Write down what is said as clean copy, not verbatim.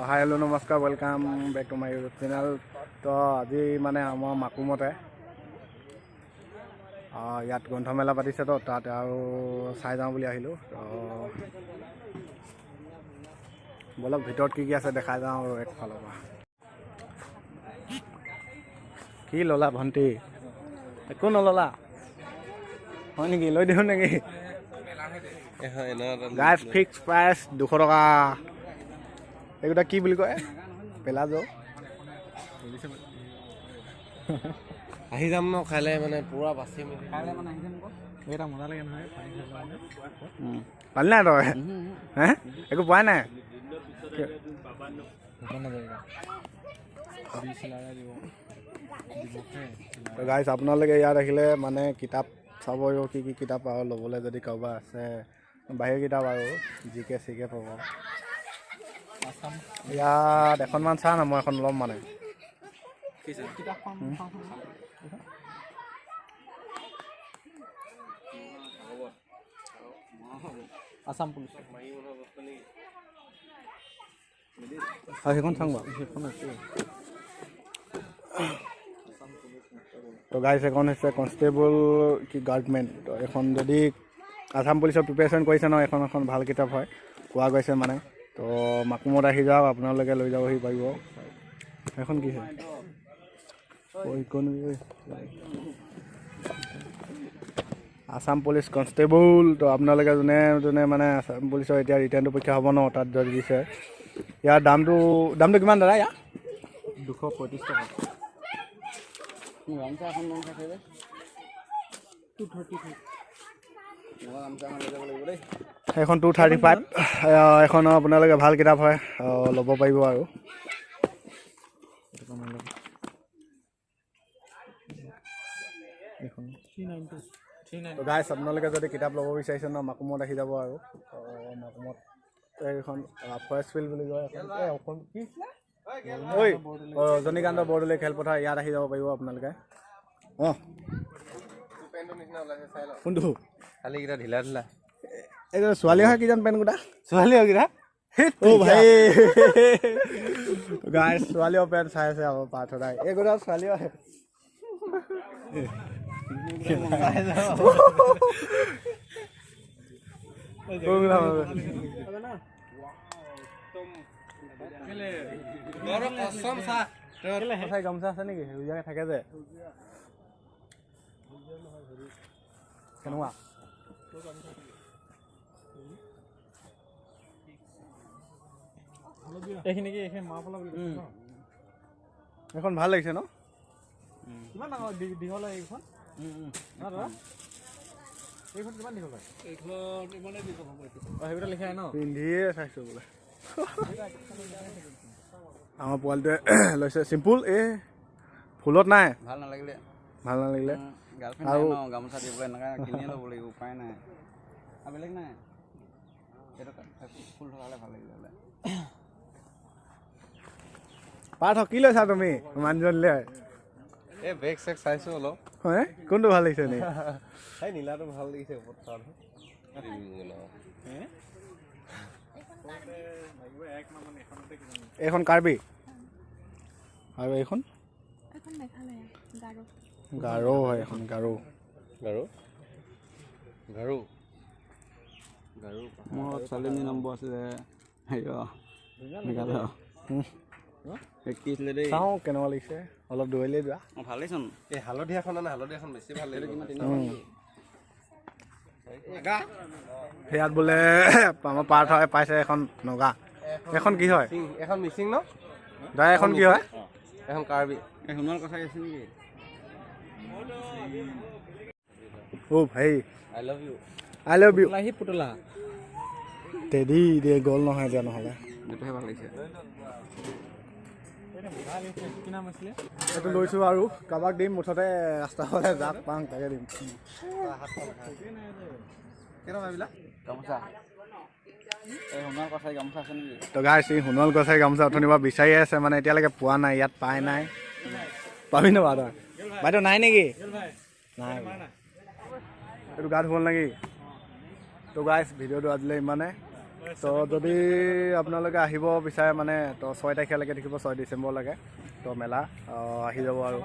Hi hello' নমস্কাৰ, welcome back to my YouTube channel. তো আজি মানে আমাৰ মাকুমতে ইয়াত গ্ৰন্থমেলা পাতিছে, তো তাত আৰু চাই যাওঁ বুলি আহিলোঁ। তো ব'লক ভিতৰত কি কি আছে দেখাই যাওঁ আৰু একফালৰ পৰা। কি ল'লা ভণ্টি? একো নল'লা হয় নেকি? লৈ দিওঁ নেকি? গাইজ ফিক্স প্ৰাইচ 200 টকা। এইকেইটা কি বুলি কয়? পেলাজো। আহি যাম ন কাইলৈ, মানে পুৰা বাচি মেলি। পালি নাই তই? হে, একো পোৱাই নাই। গাইজ আপোনালোকে ইয়াত আহিলে মানে কিতাপ চাব পাৰিব, কি কি কিতাপ আৰু ল'বলৈ যদি কাৰোবাৰ আছে, বাহিৰৰ কিতাপ আৰু জি কে চি কে পাব ইয়াত। এখনমান চা না, মই এখন ল'ম মানে। আছাম পুলিচ হয়, সেইখন চাওঁ বাৰু। সেইখন আছে। তো গাইজ এখন হৈছে কনষ্টেবল কি গাৰ্ডমেন। তো এখন যদি আছাম পুলিচৰ প্ৰিপেৰেশ্যন কৰিছে ন, এখন এখন ভাল কিতাপ হয় কোৱা গৈছে মানে। তো মাকুমত আহি যাওক আপোনালোকে, লৈ যাবহি পাৰিব। এখন কি হয়? Assam police constable. তো আপোনালোকে যোনে যোনে মানে আছাম পুলিচৰ এতিয়া ৰিটাৰ্ণটো পৰীক্ষা হ'ব ন, তাত যদি দিছে। ইয়াৰ দামটো কিমান দাদা? ইয়াৰ 235 টকা। সেইখন 235। এইখনো আপোনালোকে ভাল কিতাপ হয়, ল'ব পাৰিব আৰু। গাইজ আপোনালোকে যদি কিতাপ ল'ব বিচাৰিছে ন, মাকুমত আহি যাব আৰু। মাকুমত এইখন ফৰেষ্ট ফিল্ড বুলি কয় এখন, কি ঐ ৰজনীকান্ত বৰদলৈ খেলপথাৰ, ইয়াত আহি যাব পাৰিব আপোনালোকে। অঁ, কোনটো? খালি কেইটা ঢিলা ঢিলা। এইটো ছোৱালী হয় কিজান পেণ্ট কেইটা? ছোৱালী হয় কেইটা? অ' ভাই গাইজ ছোৱালীও পেণ্ট চাই আছে আকৌ পাৰ্থ দাই। এইকেইটা ছোৱালী হয়। গামোচা আছে নেকি? সেউজীয়াকে থাকে যে, কেনেকুৱা? এইখিনি কি এইখিনি মাফলা বুলি কৈছে ন? এইখন ভাল লাগিছে ন? কিমান ডাঙৰ দীঘল হয় এইখন? দাদা এইখন কিমান দীঘল হয়? এইখন ইমানেই দীঘল হ'ব এইটো। অঁ, সেইকেইটা লিখাই ন? পিন্ধিয়ে চাইছোঁ বোলে। আমাৰ পোৱালিটোৱে লৈছে চিম্পুল। এই ফুলত নাই, ভাল নালাগিলে। ভাল নালাগিলে। গাৰ্লফ্ৰেণ্ড নাই ন, গামোচা দিবলৈ এনেকুৱা কিনিয়ে ল'ব লাগিব, উপায় নাই আৰু, বেলেগ নাই। এইটো ফুল থকা হ'লে ভাল লাগিলে হ'লে। পাৰ্থ কি লৈছা তুমি মানুহজনীলৈ? এই বেগ চেগ চাইছোঁ অলপ। হয়, কোনটো ভাল লাগিছে নি? এই নীলাটো ভাল লাগিছে ওপৰত। এইখন কাৰ্বি আৰু এইখন গাৰো হয়। এখন গাৰো। গাৰো গাৰো গাৰো। মোৰ ছোৱালীজনী নম্বৰ আছিলে হেৰি মেঘালয়। কি আছিলে দেই? চাওঁ কেনেকুৱা লাগিছে, অলপ দূৰলৈ যোৱা। অঁ, ভালেইচোন। এই হালধীয়াখন নে? হালধীয়াখন বেছি ভাল লাগিব। ইয়াত বোলে আমাৰ পাৰ্থ পাইছে এখন নগা। এখন কি হয়? এখন মিচিং ন? দাদা এখন কি হয়? এখন কাৰ্বি। এই সোণোৱাল কছাৰী আছে নেকি? অ' ভাই, I love you. I love you. আহি পুতলা তেদি দিয়ে গ'ল নহয় এতিয়া নহ'লে। এইটোহে ভাল লাগিছে। কি নাম আছিলে? এইটো লৈছোঁ আৰু কাৰোবাক দিম, মুঠতে ৰাস্তা ফালে যাক পাওঁ তাকে দিম। গামোচা, এই সোণোৱাল কছাৰী গামোচা আছে নেকি? তো গাইছ এই সোণোৱাল কছাৰী গামোচা অথনিৰ পৰা বিচাৰি আছে, মানে এতিয়ালৈকে পোৱা নাই, ইয়াত পাই নাই। পাবি ন তই? বাইদেউ নাই নেকি? নাই। এইটো গাত হ'ল নেকি? তো গাইছ ভিডিঅ'টো আজিলৈ ইমানে। তো যদি আপোনালোকে আহিব বিচাৰে মানে, তো 6 তাৰিখলৈকে থাকিব, 6 ডিচেম্বৰলৈকে। তো মেলা আহি যাব আৰু।